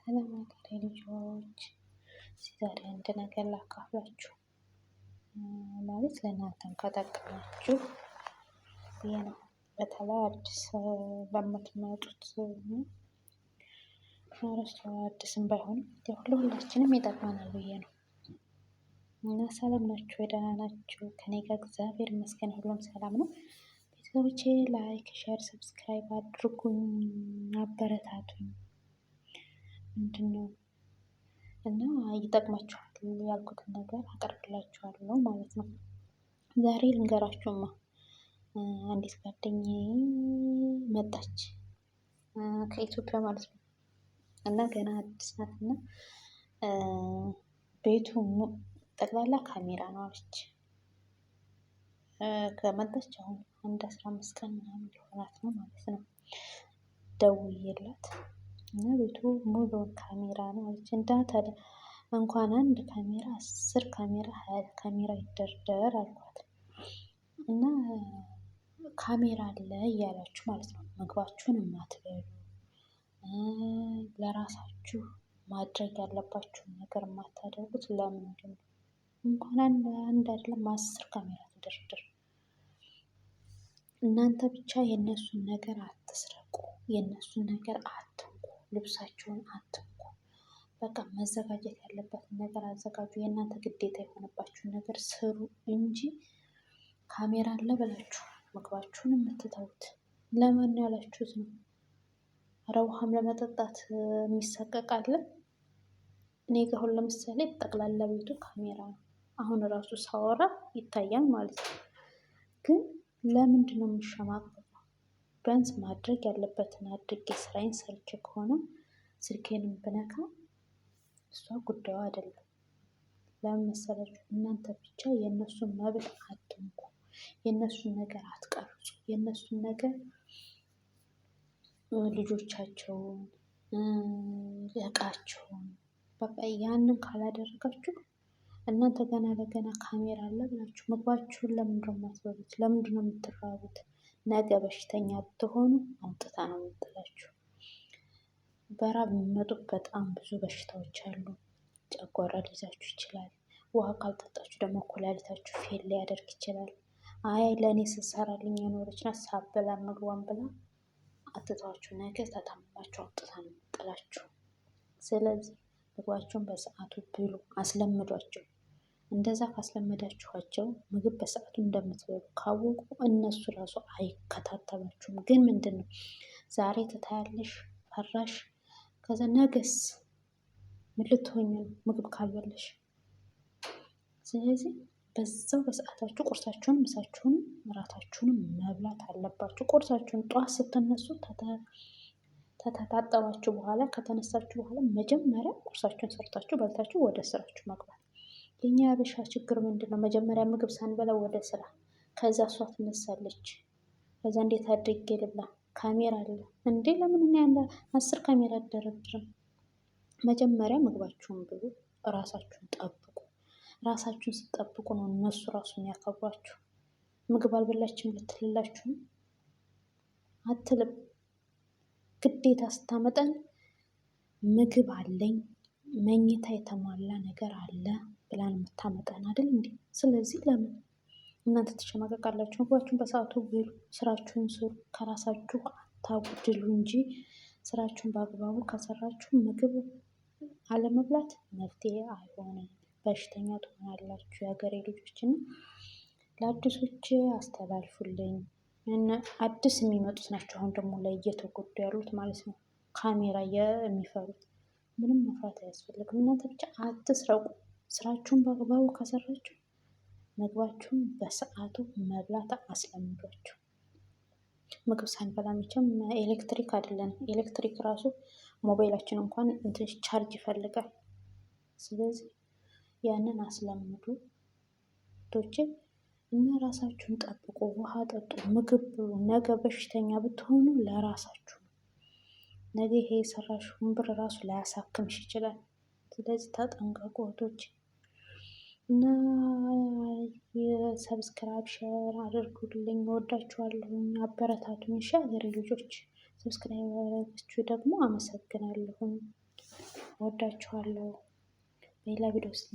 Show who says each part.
Speaker 1: ሰላም ሀገሬ ልጆች፣ ዛሬ አንድ ነገር ላካፍላችሁ፣ ማለት ለእናንተም ከጠቀማችሁ ብዬ ነው። በተለይ አዲስ ለምትመጡት ረስቶ አዲስም ባይሆንም ያው ለሁላችንም ይጠቅመናል ብዬ ነው። እና ሰላም ናችሁ? ደህና ናችሁ? ከኔ ጋር እግዚአብሔር ይመስገን ሁሉም ሰላም ነው። ቤተሰቦቼ like፣ share፣ subscribe አድርጉኝ፣ አበረታቱኝ። ምንድን ነው እና ይጠቅማችኋል ያልኩትን ነገር አቀርብላችኋለሁ ማለት ነው። ዛሬ ልንገራችሁማ አንዲት ጓደኛዬ መጣች ከኢትዮጵያ ማለት ነው። እና ገና አዲስ ናት እና ቤቱ ጠቅላላ ካሜራ ነው አለች። ከመጣች አሁን አንድ 15 ቀን ምናምን ሊሆናት ነው ማለት ነው። ደውዬላት እና ቤቱ ሙሉውን ካሜራ ነው አለች። እንዳ ታዲያ እንኳን አንድ ካሜራ 10 ካሜራ 20 ካሜራ ይደርደር አልኳት። እና ካሜራ አለ እያላችሁ ማለት ነው ምግባችሁን የማትበሉ፣ ለራሳችሁ ማድረግ ያለባችሁን ነገር የማታደርጉት ለምንድን ነው? እንኳን አንድ አይደለም 10 ካሜራ ትደርድር። እናንተ ብቻ የእነሱን ነገር አትስረቁ፣ የእነሱን ነገር አትንኩ፣ ልብሳቸውን አትንኩ። በቃ መዘጋጀት ያለበትን ነገር አዘጋጁ። የእናንተ ግዴታ የሆነባችሁን ነገር ስሩ እንጂ ካሜራ አለ ብላችሁ ምግባችሁን የምትተዉት ለማን ያላችሁት ነው? ኧረ ውሃም ለመጠጣት የሚሰቀቅ አለ። እኔ ጋ አሁን ለምሳሌ ጠቅላላ ቤቱ ካሜራ ነው። አሁን እራሱ ሳወራ ይታያል ማለት ነው። ግን ለምንድን ነው የምሸማቀቀው? ቢያንስ ማድረግ ያለበትን አድርጌ ስራዬን ሰርቼ ከሆነ ስልኬንም ብነካ እሷ ጉዳዩ አይደለም። ለምን መሰላችሁ? እናንተ ብቻ የእነሱን መብት አትንኩ፣ የእነሱን ነገር አትቀርጹ፣ የእነሱን ነገር ልጆቻቸውን፣ እቃቸውን በቃ ያንን ካላደረጋችሁ እናንተ ገና ለገና ካሜራ አለ ብላችሁ ምግባችሁን ለምንድን ነው የማትበሉት? ለምንድን ነው የምትራቡት? ነገ በሽተኛ ብትሆኑ አውጥታ ነው የምጥላችሁ። በራብ የሚመጡ በጣም ብዙ በሽታዎች አሉ። ጨጓራ ሊይዛችሁ ይችላል። ውሃ ካልጠጣችሁ ደግሞ ኩላሊታችሁ fail ሊያደርግ ይችላል። አይ ለእኔ ስትሰራልኝ የኖረች ናት ሳበላ ምግቧን ብላ አትተዋችሁ። ነገ ተታመማችሁ አውጥታ ነው የምጥላችሁ። ስለዚህ ምግባችሁን በሰዓቱ ብሉ፣ አስለምዷቸው። እንደዛ ካስለመዳችኋቸው ምግብ በሰዓቱ እንደምትበሉ ካወቁ እነሱ ራሱ አይከታተሏችሁም። ግን ምንድን ነው ዛሬ ትታያለሽ ፈራሽ፣ ከዛ ነገስ ምን ልትሆኝ ነው ምግብ ካልበለሽ? ስለዚህ በዛው በሰዓታችሁ ቁርሳችሁን፣ ምሳችሁንም እራታችሁንም መብላት አለባችሁ። ቁርሳችሁን ጠዋት ስትነሱ ከተታጠባችሁ በኋላ ከተነሳችሁ በኋላ መጀመሪያ ቁርሳችሁን ሰርታችሁ በልታችሁ ወደ ስራችሁ መግባት። የኛ ያበሻ ችግር ምንድን ነው? መጀመሪያ ምግብ ሳንበላ ወደ ስራ። ከዛ እሷ ትነሳለች። ከዛ እንዴት አድርጌ ልብላ? ካሜራ አለ እንዴ? ለምን እኔ ያለ 10 ካሜራ አደረድርም? መጀመሪያ ምግባችሁን ብሉ፣ እራሳችሁን ጠብቁ። ራሳችሁን ስትጠብቁ ነው እነሱ ራሱ የሚያከብሯችሁ። ምግብ አልበላችም ልትልላችሁም አትልም። ግዴታ ስታመጠን ምግብ አለኝ መኝታ የተሟላ ነገር አለ ብላን የምታመጠን አይደል እንዴ? ስለዚህ ለምን እናንተ ትሸማቀቃላችሁ? ምግባችሁን በሰዓቱ ብሉ፣ ስራችሁን ስሩ፣ ከራሳችሁ አታጉድሉ እንጂ ስራችሁን በአግባቡ ከሰራችሁ ምግብ አለመብላት መፍትሄ አይሆንም። በሽተኛ ትሆናላችሁ። የሀገሬ ልጆች እና ለአዲሶች አስተላልፉልኝ። አዲስ የሚመጡት ናቸው አሁን ደግሞ ላይ እየተጎዱ ያሉት ማለት ነው። ካሜራ የሚፈሩት ምንም መፍራት አያስፈልግም። እናንተ ብቻ አትስረቁ። ስራችሁን በአግባቡ ከሰራችሁ ምግባችሁን በሰዓቱ መብላት አስለምዷችሁ። ምግብ ሳንበላ መቼም ኤሌክትሪክ አይደለንም። ኤሌክትሪክ ራሱ ሞባይላችን እንኳን እንትን ቻርጅ ይፈልጋል። ስለዚህ ያንን አስለምዱ ቶቼ እና ራሳችሁን ጠብቁ፣ ውሃ ጠጡ፣ ምግብ ብሉ። ነገ በሽተኛ ብትሆኑ ለራሳችሁ ነው። ነገ ይሄ የሰራሽውን ብር ራሱ ላያሳክምሽ ይችላል። ስለዚህ ተጠንቀቁ እህቶች እና የ subscribe share አድርጉልኝ። እወዳችኋለሁኝ። አበረታቱኝ። እሺ ሀገሬ ልጆች subscribe ያደረጋችሁ ደግሞ አመሰግናለሁኝ። እወዳችኋለሁ። በሌላ ቪዲዮ ውስጥ